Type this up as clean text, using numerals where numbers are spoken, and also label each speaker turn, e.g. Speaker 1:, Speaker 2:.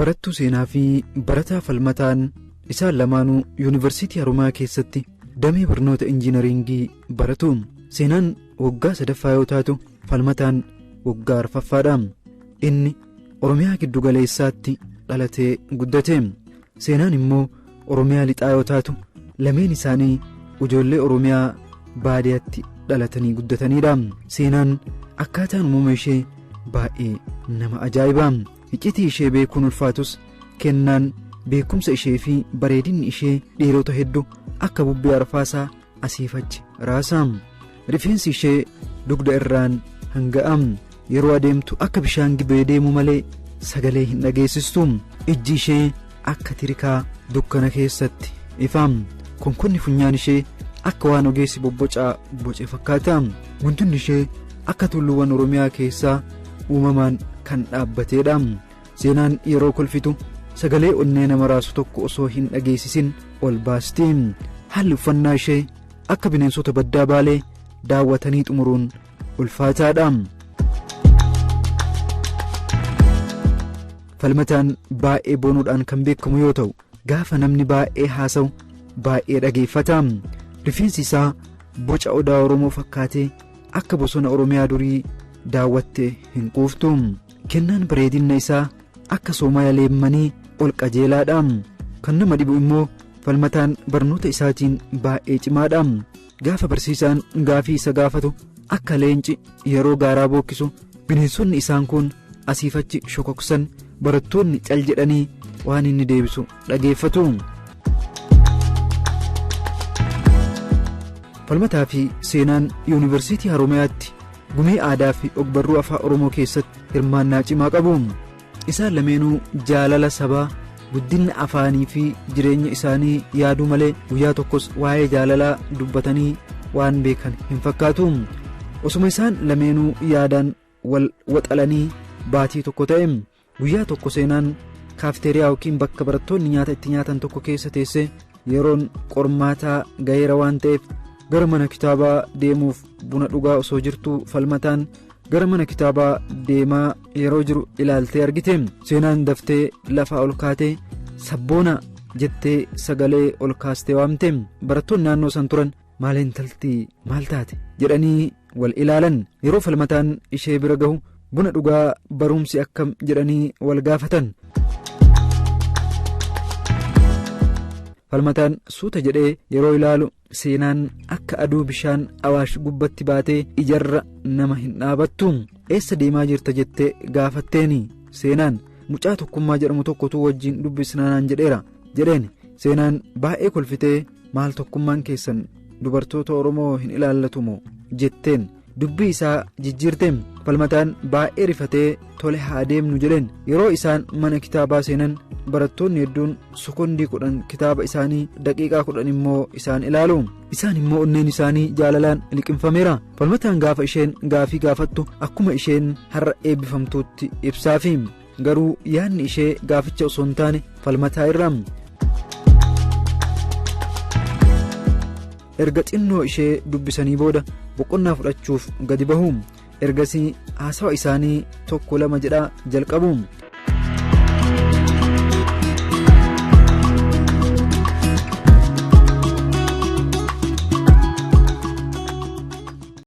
Speaker 1: Barattuu Seenaa fi barataa Falmataan isaan lamaanuu Yuunivarsiitii Haromayaa keessatti damee barnoota injiinaringii baratu. Seenaan waggaa sadaffaa yoo taatu, Falmataan waggaa arfaffaadha. Inni Oromiyaa giddu galeessaatti dhalatee guddate. Seenaan immoo Oromiyaa lixaa yoo taatu, lameen isaanii ijoollee Oromiyaa baadiyyaatti dhalatanii guddataniidha. Seenaan akkaataan uumama ishee baay'ee nama ajaa'iba. Iccitii ishee beekuun ulfaatus, kennaan beekumsa ishee fi bareedinni ishee dhiirota hedduu akka bubbee arfaasaa asiif achi raasa. Rifeensi ishee dugda irraan hanga'a. Yeroo adeemtu akka bishaan gibee deemu malee sagalee hin dhageessistu. Ijji ishee akka tirikaa dukkana keessatti ifa. Konkonni funyaan ishee akka waan ogeessi bobbocaa boce fakkaata. Guntunni ishee akka tulluuwwan Oromiyaa keessaa uumamaan kan dhaabbateedha. Seenaan yeroo kolfitu sagalee onnee nama raasu tokko osoo hin dhageessisin ol baasti. Haalli uffannaa ishee akka bineensota baddaa Baalee daawwatanii xumuruun ulfaataadha. Falmataan baay'ee boonuudhaan kan beekamu yoo ta'u, gaafa namni baay'ee haasa'u baay'ee dhageeffata. Rifeensi isaa boca odaa Oromoo fakkaatee akka bosona Oromiyaa durii daawwatte hin quuftu. Kennaan bareedina isaa akka soomaya leemmanii ol qajeelaadha. Kan nama dhibu immoo Falmataan barnoota isaatiin baay'ee cimaadha. Gaafa barsiisaan gaafii isa gaafatu akka leenci yeroo gaaraa bookkisu bineensonni isaan kun asiif achi shokoksan, barattoonni cal jedhanii waan inni deebisu dhageeffatu. Falmataa fi Seenaan Yuunivarsiitii Haromayaatti gumii aadaa fi ogbarruu afaan Oromoo keessatti hirmaannaa cimaa qabu. Isaan lameenuu jaalala sabaa, guddina afaanii fi jireenya isaanii yaaduu malee guyyaa tokkos waa'ee jaalalaa dubbatanii waan beekan hin fakkaatu. Osuma isaan lameenuu yaadaan wal waxalanii baatii tokko ta'e, guyyaa tokko Seenaan kaafteeriyaa yookiin bakka barattoonni nyaata itti nyaatan tokko keessa teessee, yeroon qormaataa gaheera waan ta'eef gara mana kitaabaa deemuuf buna dhugaa osoo jirtuu, Falmataan gara mana kitaabaa deemaa yeroo jiru ilaaltee argite. Seenaan daftee lafaa ol kaatee "Sabboona" jettee sagalee ol kaastee waamte. Barattoonni naannoo san turan "Maal intalti, maal taate?" jedhanii wal ilaalan. Yeroo Falmataan ishee bira gahu buna dhugaa "Barumsi akkam?" jedhanii wal gaafatan. Falmataan suuta jedhee yeroo ilaalu, Seenaan akka aduu bishaan Awaash gubbatti baatee ijarra nama hin dhaabattu. "Eessa deemaa jirta?" jettee gaafatteeni. Seenaan "Mucaa Tokkummaa jedhamu tokkotu wajjin dubbisnaa naan jedheera" jedheen. Seenaan baay'ee kolfitee "Maal, tokkummaan keessan dubartoota Oromoo hin ilaallatu moo?" jetteen. Dubbii isaa jijjiirte. Falmataan baay'ee rifatee "Tole, haa deemnu" jedheen. Yeroo isaan mana kitaabaa seenan, barattoonni hedduun sekondii 10 kitaaba isaanii, daqiiqaa 10 immoo isaan ilaalu. Isaan immoo onneen isaanii jaalalaan liqimfameera. Falmataan gaafa isheen gaafii gaafattu akkuma isheen har'a eebbifamtuutti ibsaafi. Garuu yaadni ishee gaaficha osoo hin taane Falmataa irra. Erga xinnoo ishee dubbisanii booda boqonnaa fudhachuuf gadi bahu. Ergasii haasawa isaanii tokko lama jedhaa jalqabu.